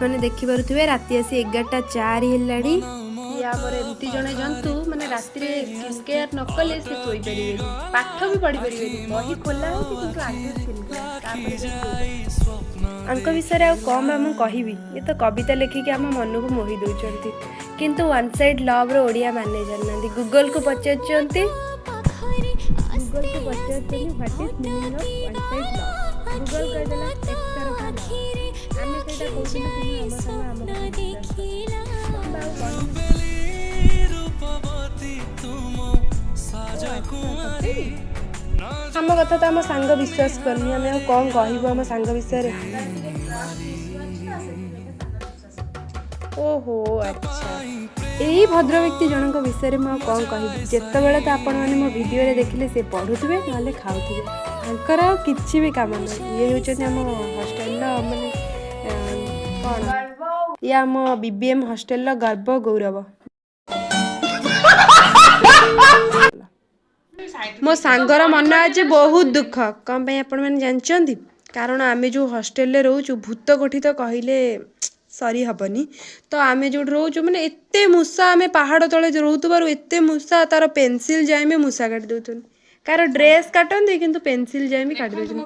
ମାନେ ଦେଖିପାରୁଥିବେ, ରାତି ଆସି 11:04 ହେଲାଣି। ଇଏ ଆମର ଏମିତି ଜଣେ ଜନ୍ତୁ, ମାନେ ରାତିରେ ସ୍କିନ୍ କେୟାର ନ କଲେ ସେ ଶୋଇପାରିବେନି, ପାଠ ବି ପଢ଼ିପାରିବେନି। ବହି ଖୋଲା ହେଉଛି କିନ୍ତୁ ଆଗେ ସ୍କିନ୍ କେୟାର, ତାପରେ ଯାଇ ଶୋଇବେ। ଆଙ୍କ ବିଷୟରେ ଆଉ କ'ଣ ବା ମୁଁ କହିବି? ଇଏ ତ କବିତା ଲେଖିକି ଆମ ମନକୁ ମୋହି ଦେଉଛନ୍ତି, କିନ୍ତୁ ୱାନ୍ ସାଇଡ଼୍ ଲଭ୍ର ଓଡ଼ିଆ ମାନେ ଜାଣିନାହାନ୍ତି। ଗୁଗଲକୁ ପଚାରୁଛନ୍ତି, ଗୁଗଲକୁ ପଚାରୁଛନ୍ତି, "What is meaning of one side love?" Google କହିଦେଲା, ଏକତରଫା ଲଭ୍। ଆମେ ସେଇଟା କହୁଥିଲୁ, କିନ୍ତୁ ଆମ ସାଙ୍ଗ ଆମ କଥା ବିଶ୍ୱାସ କଲେନି। କ'ଣ ବା ଆଉ କହିବି? ରୂପବତୀ ତୁମ ସାଜ କୁଆଁରୀ। ଆମ କଥା ତ ଆମ ସାଙ୍ଗ ବିଶ୍ୱାସ କରୁନି, ଆମେ ଆଉ କ'ଣ କହିବୁ ଆମ ସାଙ୍ଗ ବିଷୟରେ? ଓହୋ, ଆଚ୍ଛା। ଏଇ ଭଦ୍ର ବ୍ୟକ୍ତି ଜଣଙ୍କ ବିଷୟରେ ମୁଁ ଆଉ କ'ଣ କହିବି? ଯେତେବେଳେ ତ ଆପଣମାନେ ମୋ ଭିଡ଼ିଓରେ ଦେଖିଲେ, ସେ ପଢ଼ୁଥିବେ ନହେଲେ ଖାଉଥିବେ। ତାଙ୍କର ଆଉ କିଛି ବି କାମ ନାହିଁ। ଇଏ ହେଉଛନ୍ତି ଆମ ହଷ୍ଟେଲର ମାନେ କ'ଣ, ଇଏ ଆମ ବିବିଏମ୍ ହଷ୍ଟେଲର ଗର୍ବ ଗୌରବ। ମୋ ସାଙ୍ଗର ମନ ଆଜି ବହୁତ ଦୁଃଖ। କ'ଣ ପାଇଁ ଆପଣମାନେ ଜାଣିଛନ୍ତି? କାରଣ ଆମେ ଯେଉଁ ହଷ୍ଟେଲରେ ରହୁଛୁ, ଭୂତ କୋଠି ତ କହିଲେ ସରି ହେବନି। ତ ଆମେ ଯେଉଁଠି ରହୁଛୁ, ମାନେ ଏତେ ମୂଷା, ଆମେ ପାହାଡ଼ ତଳେ ରହୁଥିବାରୁ ଏତେ ମୂଷା, ତାର ପେନସିଲ୍ ଯାଏଁ ବି ମୂଷା କାଟି ଦେଉଛନ୍ତି। କାହାର ଡ୍ରେସ୍ କାଟନ୍ତି, କିନ୍ତୁ ପେନସିଲ୍ ଯାଏଁ ବି କାଟି ଦେଉଛନ୍ତି।